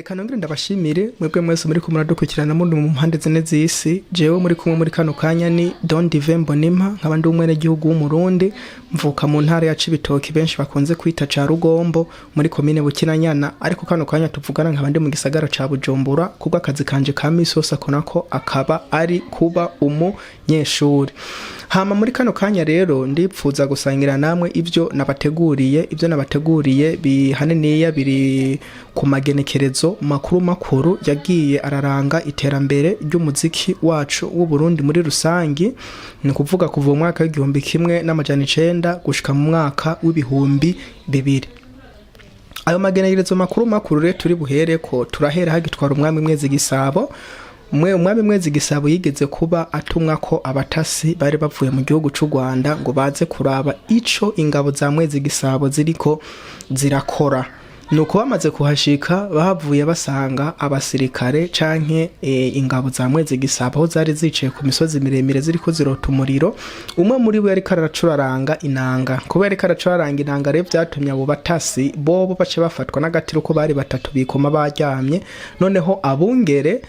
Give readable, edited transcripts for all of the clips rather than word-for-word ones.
Reka nongere ndabashimire mwebwe mwese muri kumwe muradukurikirana muri mu mpande zine z'isi. Jewe muri kumwe muri kano kanya ni Don Divin Mbonimpa, nkaba ndi umwenegihugu w'Umurundi, mvuka mu ntara ya Cibitoki benshi bakunze kwita ca Rugombo, muri komine Bukinanyana, ariko kano kanya tuvugana nkaba ndi mu gisagara ca Bujumbura kubwo akazi kanje ka misi yose, ako nako akaba ari kuba umunyeshuri. Hama muri kano kanya rero ndipfuza gusangira namwe ivyo nabateguriye. Ivyo nabateguriye bihaniniya biri ku magenekerezo makuru makuru yagiye araranga iterambere ry'umuziki wacu w'Uburundi muri rusangi, ni kuvuga kuva mu mwaka w'1900 gushika mu mwaka w'2000. Ayo magenekerezo makuru makuru rero turi buhereko, turahera hagitwara umwami Mwezi Gisabo. Mwe umwami Mwezi Gisabo yigeze kuba atumwa ko abatasi bari bavuye mu gihugu c'u Rwanda ngo baze kuraba ico ingabo za Mwezi Gisabo ziriko zirakora. Nuko bamaze kuhashika bahavuye basanga abasirikare canke ingabo za Mwezi Gisabo aho zari zicaye ku misozi miremire ziriko zirota umuriro. Umwe muri bo yariko aracuraranga inanga. Kuba yariko aracuraranga inanga rero vyatumye abo batasi bobo bace bafatwa n'agatiro, ko bari batatu bikoma baryamye. Noneho abungere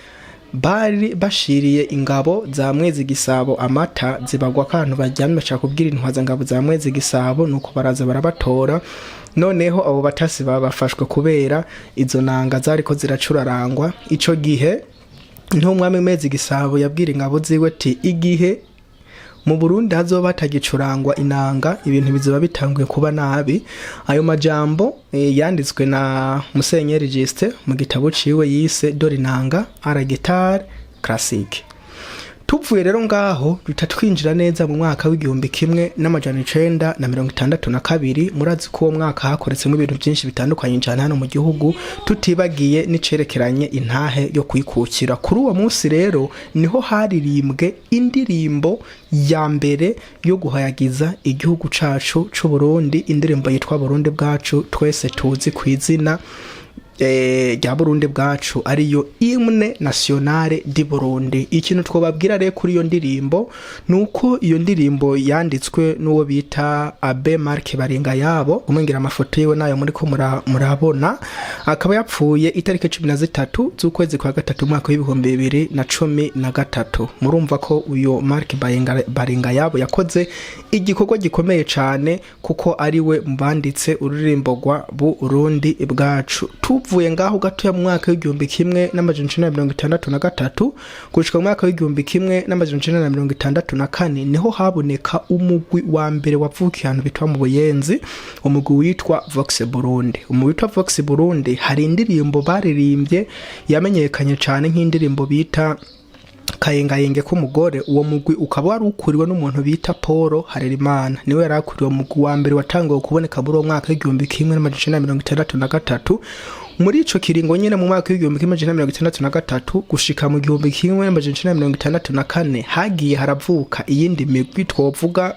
bari bashiriye ingabo za Mwezi Gisabo amata zibagwa akantu baryamye, bashaka kubwira intwaza ngabo za Mwezi Gisabo, nuko baraza barabatora. Noneho abo batasi babafashwe kubera izo nanga zariko ziracurarangwa. Ico gihe niho umwami Mwezi Gisabo yabwira ingabo ziwe ati: "Igihe mu Burundi hazoba hatagicurangwa inanga, ibintu bizoba bitanguye kuba nabi." Ayo majambo yanditswe na Musenyeri Justin mu gitabo ciwe yise Dore inanga à la guitare classique. Tuvuye rero ngaho duta twinjira neza mu mwaka w'1962. Murazi ko uwo mwaka hakoretsemo ibintu byinshi bitandukanye cyane hano mu gihugu, tutibagiye n'icerekeranye intahe yo kwikukira. Kuri uwo munsi rero niho haririmbwe indirimbo ya mbere yo guhayagiza igihugu cacu c'u Burundi, indirimbo yitwa Burundi bwacu, twese tuzi ku izina rya Burundi bwacu, ariyo Hymne Nationale du Burundi. Ikintu twobabwira rero kuri iyo ndirimbo nuko iyo ndirimbo yanditswe n'uwo bita Abbé Marc Barengayabo. Umwengera amafoto yiwe nayo muri ko murabona, akaba yapfuye itariki 13 z'ukwezi kwa gatatu umwaka w'2013. Murumva ko uyo Marc Barengayabo yakoze igikorwa gikomeye cane, kuko ariwe mu banditse ururirimbo rwa Burundi bwacu. Tuvuye ngaho gatoya, mu mwaka w'1963 gushika mu mwaka w'1964 niho haboneka umugwi wa mbere wavukiye ahantu bitwa mu Buyenzi, umugwi witwa Vox Burundi. Umugwi witwa Vox Burundi hari indirimbo baririmbye yamenyekanye cane, nk'indirimbo bita Kayengayenge k'umugore. Uwo mugwi ukaba wari ukuriwe n'umuntu bita Paul Harerimana, niwe yari akuriwe umugwi wa mbere watanguwe kuboneka muri uwo mwaka w'1963. Muri ico kiringo nyene, mu mwaka w'1963 gushika mu 1964, hagiye haravuka iyindi migwi. Twovuga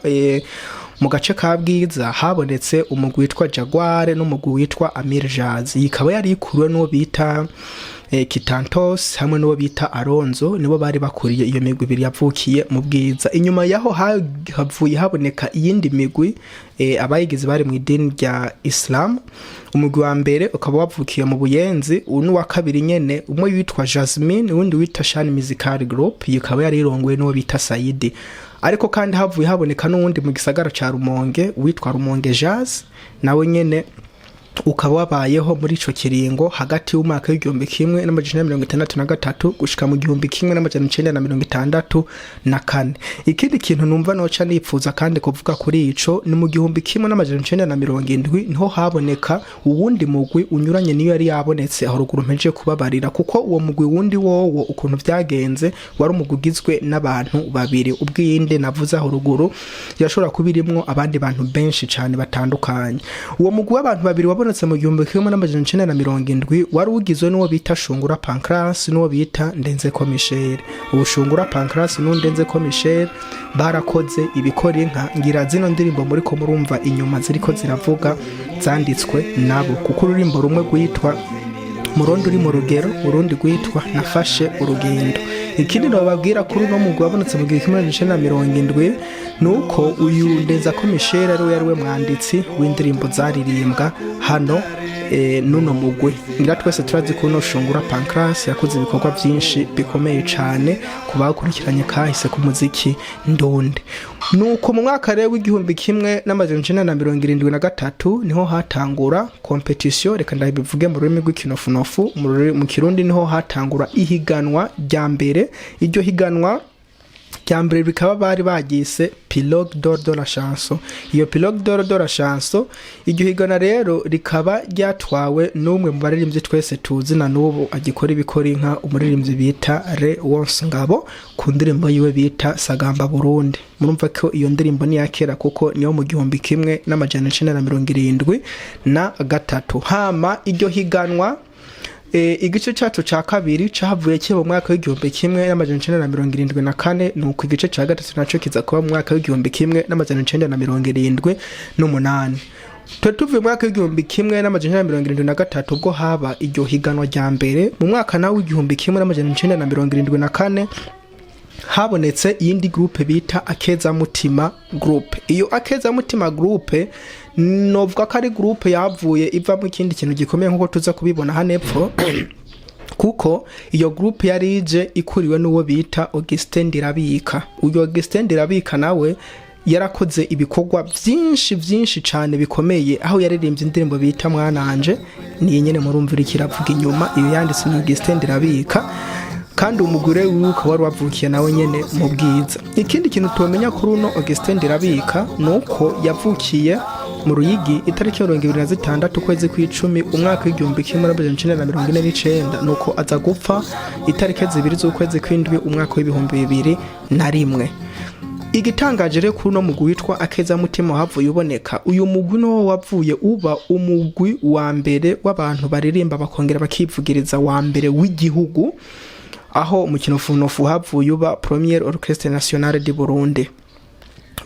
mu gace ka Bwiza habonetse umugwi witwa Jaguar n'umugwi witwa Amir Jazz, ikaba yari ikuriwe n'uwo bita Kitantos hamwe n'uwo bita Alonzo, nibo bari bakuriye iyo migwi ibiri yavukiye mu Bwiza. Inyuma yaho havuye haboneka iyindi migwi, abayigize bari mu idini rya Islam. Umugwi wa mbere ukaba wavukiye mu Buyenzi, n'uwa kabiri nyene, umwe witwa Jasmine, uwundi witwa Shani Musical Group, iyo ikaba yari irongowe n'uwo bita Saidi. Ariko kandi havuye haboneka n'uwundi mu gisagara ca Rumonge witwa Rumonge Jazz, nawe nyene ukaba wabayeho muri ico kiringo hagati y'umwaka w'1963 gushika mu 1964. Ikindi kintu numva noca nipfuza kandi kuvuga kuri ico ni mu 1970 niho haboneka uwundi mugwi unyuranye niyo yari yabonetse aho ruguru mpejeje kubabarira, kuko uwo mugwi wundi wowo ukuntu vyagenze wari umugwi ugizwe n'abantu babiri. Ubwiyinde navuze aho ruguru yashobora kuba irimwo abandi bantu benshi cane batandukanye. Uwo mugwi w'abantu babiri wabonetse mu 1970 wari ugizwe n'uwo bita Shungura Pancras n'uwo bita Ndenzeko Michel. Ubu Shungura Pancras n'uwo Ndenzeko Michel barakoze ibikora inka. Ngira zino ndirimbo muri ko murumva inyuma ziriko ziravuga zanditswe nabo, kuko ururimbo rumwe rwitwa Murundi uri mu rugero, urundi rwitwa Nafashe urugendo. Ikindi nababwira kuri uno mugwi wabonetse mu 1970 ni uko uyu Ndenzako Michel ari we yari we mwanditsi w'indirimbo zaririmbwa hano. N'uno mugwi ngira twese turazi ko uno Shungura Pancras yakoze ibikorwa byinshi bikomeye cane ku bakurikiranye kahise k'umuziki ndundi. Nuko mu mwaka rero w'1973 niho hatangura compétition, reka ndabivuge mu rurimi rw'ikinofunofu, mu Kirundi niho hatangura ihiganwa rya mbere. Iryo higanwa rya mbere bikaba bari bagise Pirogue d'Or de la Chanson. Iyo Pirogue d'Or de la Chanson, iryo higana rero rikaba ryatwawe n'umwe mu baririmbyi twese tuzi na n'ubu agikora ibikora inka, umuririmbyi bita Léonce Ngabo, ku ndirimbo yiwe bita Sagamba Burundi. Murumva ko iyo ndirimbo ni iya kera, kuko niyo mu 1973. Hama iryo higanwa, igice cyacu ca kabiri cahavuye kiba mu mwaka w'1974, nuko igice ca gatatu naco kiza kuba mu mwaka w'1978. Twe tuvuye mu mwaka w'1973, ubwo haba iryo higanwa rya mbere, mu mwaka nawe w'1974 habonetse iyindi groupe bita Akezamutima Groupe. Iyo Akezamutima Groupe novuga ko ari groupe yavuye ivamo ikindi kintu gikomeye, nk'uko tuza kubibona hano epfo, kuko iyo groupe yari ije ikuriwe n'uwo bita Augustin Ndirabika. Uyu Augustin Ndirabika nawe yarakoze ibikorwa byinshi byinshi cyane bikomeye, aho yaririmbye indirimbo bita Mwananje, niyi nyene murumvira ikiravuga inyuma. Iyo yanditse ni Augustin Ndirabika, kandi umugore wiwe ukaba wari wavukiye nawe nyene mu Bwiza. Ikindi kintu tumenya kuri uno Augustin Ndirabika ni uko yavukiye mu Ruyigi itariki 26 ukwezi kw'icumi umwaka w'1949, nuko aza gupfa itariki 2 z'ukwezi kw'indwi umwaka w'2001. Igitangaje rero kuri uno mugwi witwa Akezamutima wahavuye uboneka, uyu mugwi niwo wavuye uba umugwi wa mbere w'abantu baririmba bakongera bakivugiriza wa mbere w'igihugu, aho umukino funofu havuye uba Premier Orchestre National du Burundi.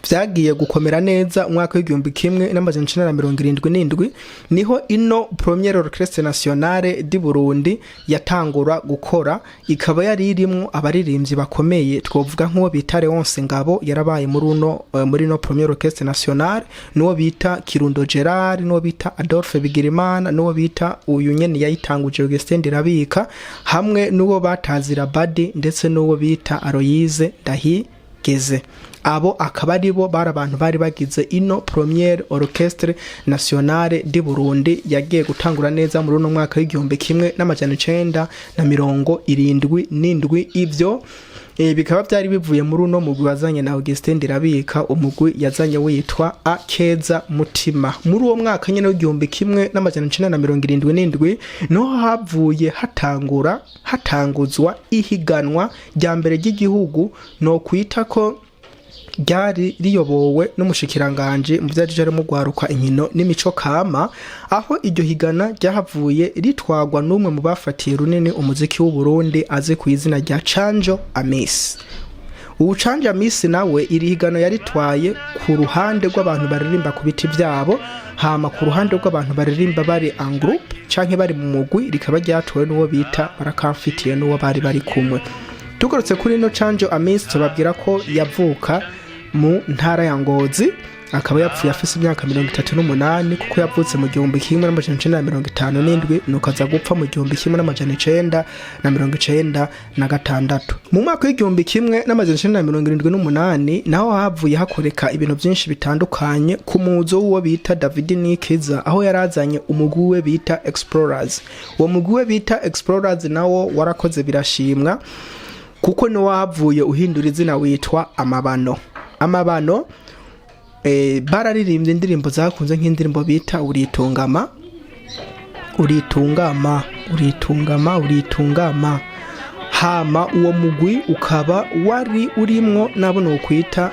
Vyagiye gukomera neza umwaka w'1977, niho ino Premier Orchestre Nationale du Burundi yatangura gukora, ikaba yari irimwo abaririmbyi bakomeye. Twovuga nk'uwo bita Léonce Ngabo, yarabaye muri no Premier Orchestre Nationale, n'uwo bita Kirundo Gerard, n'uwo bita Adolphe Bigirimana, n'uwo bita uyu nyene yayitanguje Augustin Ndirabika, hamwe n'uwo batazira Badi, ndetse n'uwo bita Aloyize Ndahigeze. Abo akaba ari bo bari abantu bari bagize ino Première Orchestre Nationale du Burundi yagiye gutangura neza muri uno mwaka w'1977. Ivyo bikaba byari bivuye muri uno mugwi wazanye na Augustin Ndirabika, umugwi yazanye witwa Akeza Mutima. Muri uwo mwaka nyene w'1977 niho havuye hatangura hatanguzwa ihiganwa rya mbere ry'igihugu, no kwita ko ryari riyobowe n'umushikiranganje mu vyaje harimo gwaruka, inkino n'imico kama, aho iryo higana ryahavuye ritwagwa n'umwe mu bafatiye runini umuziki w'u Burundi azi ku izina rya Canjo Amisi. Ubu Canjo Amisi nawe iri higano yaritwaye ku ruhande rw'abantu baririmba ku biti vyabo, hama ku ruhande rw'abantu baririmba bari en groupe canke bari mu mugwi rikaba ryatowe n'uwo bita Barakamfitiye n'uwo bari bari kumwe. Tugarutse kuri ino Canjo Amisi, tubabwira ko yavuka mu ntara ya Ngozi, akaba yapfuye afise imyaka 38, kuko yavutse mu 1957, nuko aza gupfa mu 1996. Mu mwaka w'1978 naho havuye hakoreka ibintu byinshi bitandukanye ku muzo w'uwo bita David Nikiza, aho yarazanye umugwi we bita Explorers. Uwo mugwi we bita Explorers nawo warakoze birashimwa, kuko ni wahavuye uhindura izina witwa Amabano. Amabano bararirimbye indirimbo zakunze, nk'indirimbo bita Uritungama, Uritungama, Uritungama, Uritungama. Hama uwo mugwi ukaba wari urimwo nabo nokwita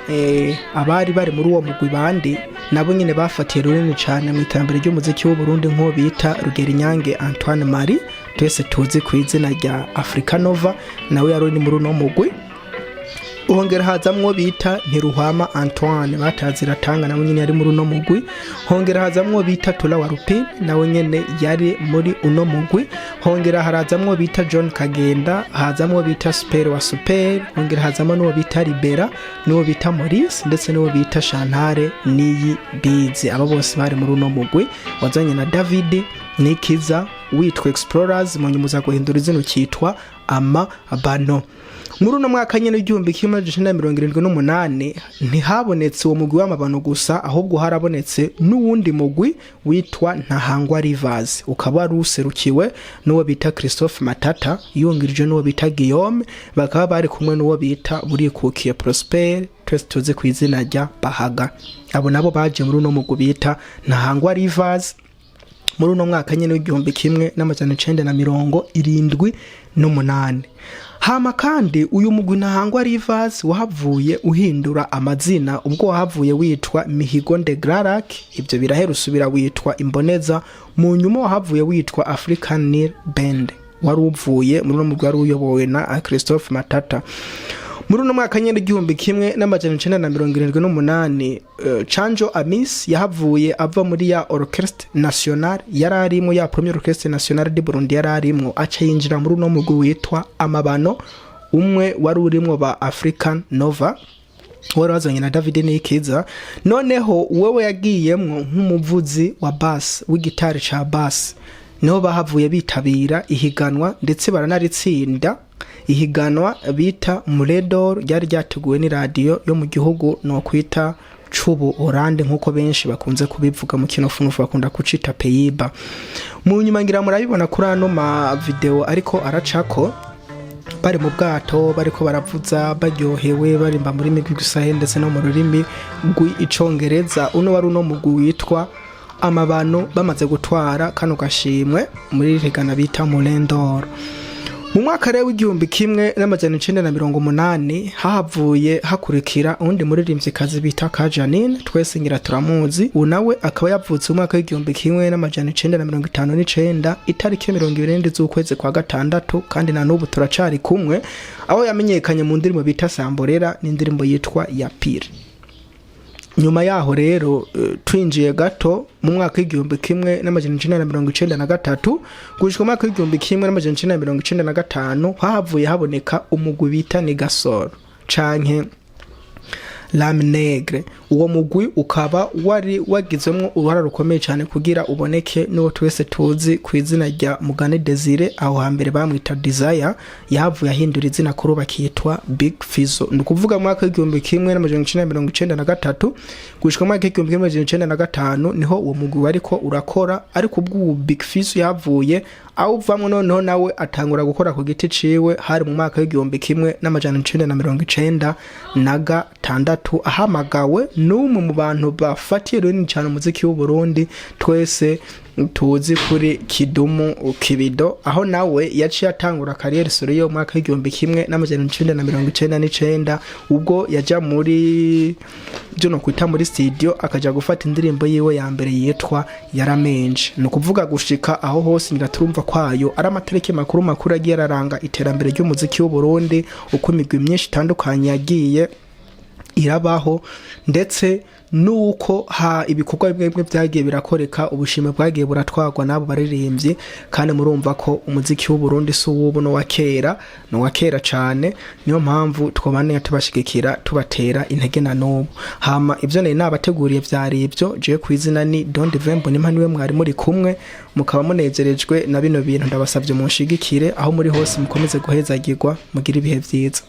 abari bari muri uwo mugwi bandi nabo nyene bafatiye runini cane mu iterambere ry'umuziki w'u Burundi, nk'uwo bita Rugerinyange Antoine Marie, twese tuzi ku izina rya Africa Nova, nawe yari uri muri uno mugwi. Hongera hazamwo bita Ntiruhama Antoine batazira Tanga, nawe nyene yari muri uno mugwi. Hongera hazamwo bita Tula wa Rupin, nawe nyene yari muri uno mugwi. Hongera harazamwo bita John Kagenda, hazamwo bita Super wa Super, hongera hazamwo n'uwo bita Libera, n'uwo bita Maurice, ndetse n'uwo bita Shantare Niyi Bizi. Aba bose bari muri uno mugwi wazanye na David Nikiza witwa Explorers, mu nyuma uza guhindura izina ukitwa Amabano. Muri uno mwaka nyene w'1978 ntihabonetse uwo mugwi w'Amabano gusa, ahubwo harabonetse n'uwundi mugwi witwa Ntahangwa Rivers, ukaba wari userukiwe n'uwo bita Christophe Matata, yungirije n'uwo bita Guillaume, bakaba bari kumwe n'uwo bita Burikukiye Prosper, twese tuzi ku izina rya Bahaga. Abo nabo baje muri uno mugwi bita Ntahangwa Rivers muri uno mwaka nyene w'1978. Hama kandi uyu mugwi Ntahangwa Rivers wahavuye uhindura amazina, ubwo wahavuye witwa Mihigo de Grarak, ibyo birahera, usubira witwa Imboneza, mu nyuma wahavuye witwa African Nile Band. Wari uvuye muri uno mugwi wari uyobowe na Christophe Matata. Muri uno mwaka nyene 1978, Chanjo Amis yahavuye ava muri ya Orchestre National yari arimwo, ya Premier Orchestre National de Burundi yari arimwo, aca yinjira muri uno mugwi witwa Amabano, umwe wari urimwo ba African Nova, wari wazanye na David Nikiza. Noneho wewe yagiyemwo nk'umuvuzi wa bass, w'igitari ca bass. Niho bahavuye bitabira ihiganwa, ndetse baranaritsinda, ihiganwa bita Muredor, ryari ryateguwe n'iradiyo yo mu gihugu no kwita cubu Orande, nkuko benshi bakunze kubivuga mu kinofunofu bakunda kucita Pays-Bas. Mu nyuma ngira murabibona kuri ano ma video ariko aracako, bari mu bwato bariko baravuza baryohewe, barimba mu rurimi rw'Igiswahili ndetse no mu rurimi rw'Icongereza. Uno wari uno mugwi witwa Amabano bamaze gutwara kano gashimwe muri rigana bita Mulendoro. Mu mwaka rero w'1980 hahavuye hakurikira uwundi muririmvyikazi bita Kajanine, twese ngira turamuzi. Ubu nawe akaba yavutse mu mwaka w'1959, itariki 27 z'ukwezi kwa gatandatu, kandi na n'ubu turacari kumwe, aho yamenyekanye mu ndirimbo bita Samborera n'indirimbo yitwa Yapire. Nyuma yaho rero, twinjiye gato mu mwaka w'1993 gushika mu mwaka w'1995, hahavuye haboneka umugwi bita Nigasoro canke Lame Negre. Uwo mugwi ukaba wari wagizemwo uruhara rukomeye cyane kugira uboneke n'uwo twese tuzi ku izina rya Mugani Desire, aho hambere bamwita Desire, yahavuye ahindura izina kuri ubu akitwa Big Fizzo. Ni ukuvuga mu mwaka w'1993 gushika mu mwaka w'1995 niho uwo mugwi wariko urakora, ariko ubwo ubu Big Fizzo yahavuye awuvamwo, noneho nawe atangura gukora ku giti ciwe, hari mu mwaka w'1996, ahamagawe n'umwe mu bantu bafatiye runini cyane umuziki w'u Burundi twese tuzi kuri Kidumu Kibido, aho nawe yaciye atangura carrière solo yo mu mwaka w'1999, ubwo yaja muri byo no kwita muri studio, akaja gufata indirimbo yiwe ya mbere yitwa Yaramenje. Ni ukuvuga gushika aho hose ngira turumva kwayo ari amatariki makuru makuru agiye araranga iterambere ry'umuziki w'u Burundi, uko imigwi myinshi itandukanye yagiye irabaho, ndetse nuko ha ibikorwa bimwe bimwe byagiye birakoreka, ubushimwe bwagiye buratwarwa n'abo baririmbyi. Kandi murumva ko umuziki w'u Burundi si uw'ubu, n'uwa kera, ni uwa kera cane. Niyo mpamvu twobandanya tubashigikira, tubatera intege na n'ubu. Hama ivyo nari nabateguriye vyari ivyo. Jewe ku izina ni Don Divembo Nimpa, niwe mwari muri kumwe. Mukaba munezerejwe na bino bintu, ndabasavye munshigikire aho muri hose, mukomeze guhezagirwa, mugire ibihe vyiza.